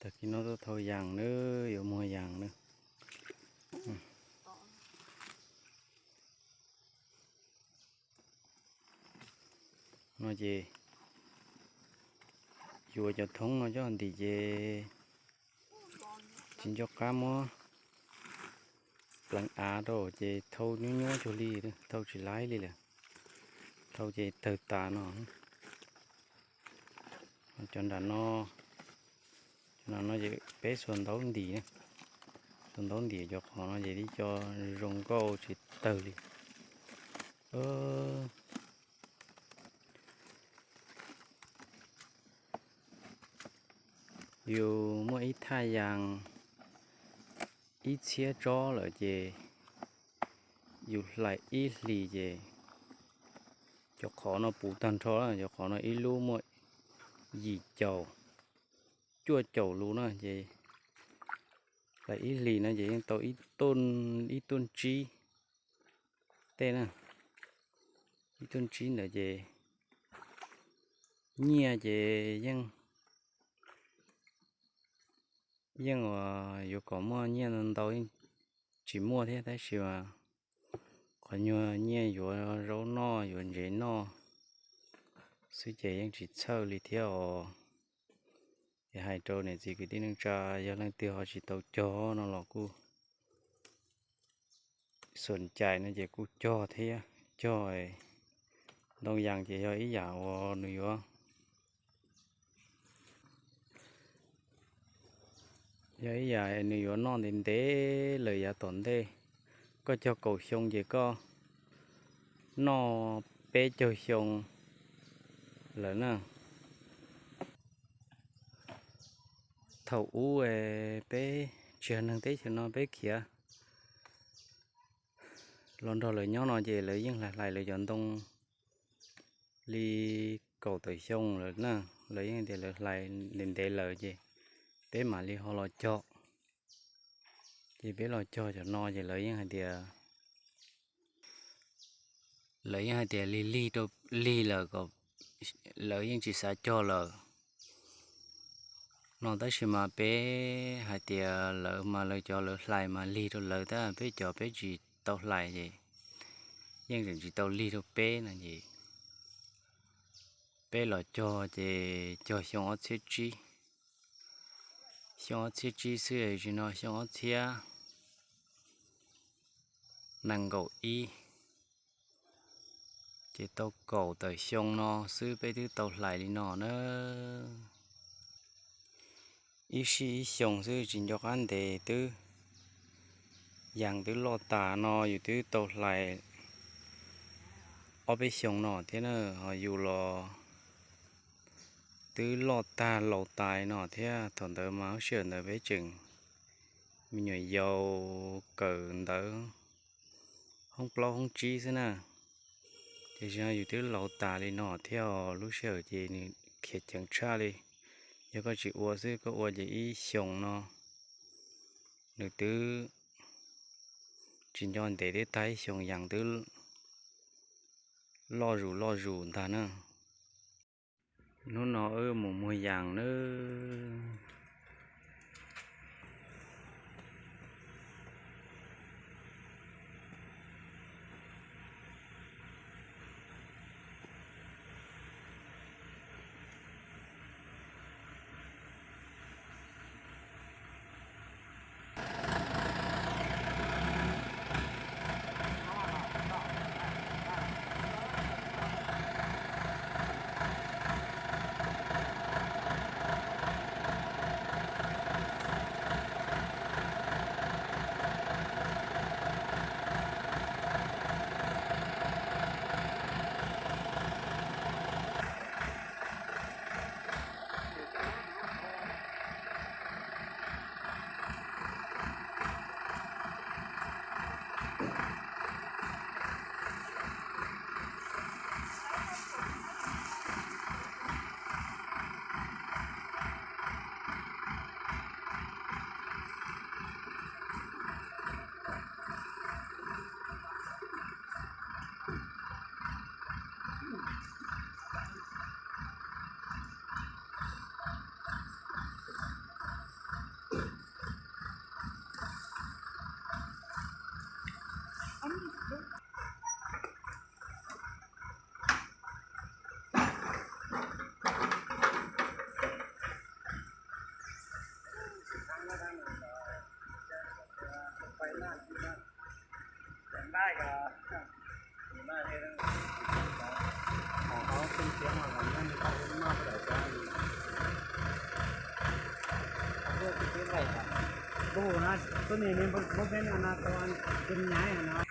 Tag kis no tuaj thau yas nawb, yuav muag yas nawb. No ces yuav cov thoob no coj ntim ces tsis nco qab muab pleev av rau ces thau nyuab nyuab cuag li, thau tsis laib li lawm. Thau ces tawg tas no. Cov nram no, cov nram no ces peb xuas ntaub ntim, xuas ntaub ntim cov qhov no ces tib co zoo nkauj tsis tawg li. Yus muaj ib thaj yas ib txhiab tsob lawm ces yus hlais ib hlis ces cov qhov no puv tag nrho, cov qhov no ib lub muaj yim caum, cuaj caum lus na ces hlais ib hlis no ces yeej tau ib tuj tsib tej na, ib tuj tsib ntawd ces nyiaj ces yeej, yeej uas yuav kom muaj nyiaj ntau ntau yeej tsis muaj thiab, tab sis mas qhov nyuag nyiaj yuav zaub noj yuav ntsev noj xwb ces yeej tsis txhawj li thiab os. Ces hais rau niam txiv kwv tij neej tsa, yog leej twg ho tsis tau cog no los kuj xom cais no ces kuj cog thiab, cog ntoo yas ces yog ib yam uas nws yuav, yog ib yam nws yuav noj ntev ntev lawm yav tom ntej. Koj cog kaum xyoo ces koj noj peb caug xyoo lawm na. Thaum ub peb tsis yog neeg teb chaws no peb khiav los nrog lawv nyob no ces lawv yeej hlais hlais lawv cov ntoo li kaum tawm xyoo lawm na, lawv yeej tias lawv hlais ntev ntev lawm ces peb mam li ho los cog. Ces peb los cog cov no ces lawv yeej hais tias, lawv yeej hais tias lig lig rau, lig lawm kom, lawv yeej tsis xav cog lawm no, tab sis mas peb hais tias lawv mas lawv cov lawv hlais mas lig rau lawv tab, peb cov peb tsis tau hlais ces yeej tseem tsis tau lig rau peb no ces peb los cog ces cog xyoo ob txhiab tsib, xyoo ob txhiab tsib xwb tsis no xyoo ob txhiab nees nkaum ib, ces tau kaum tawm xyoo no xwb peb twb tau hlais li no na. Ib sij ib xyoo xwb tsis nco qab ntev twb, yas twb loj tas no yus twb tau hlais ob peb xyoo no thiab na, ho yus los twb loj tag laus tas no thiab. Thaum ntawd mas lub sij hawm ntawd peb tseem me nyuam yaus kawm ntawv hoob plaub hoob tsib xwb na. Ces yus twb laus tas li no thiab, lub sij hawm ces nws khiav ceev tshaj li. Yog koj tsis ua xwb, koj ua ces ib xyoos no nws twb tsis nco ntev twb tag ib xyoos yas twb loj zus loj zus ntag na. Hnub no wb mus muag yas nawb. Tus no, tus niag nws muab peb no tau tus nyab no.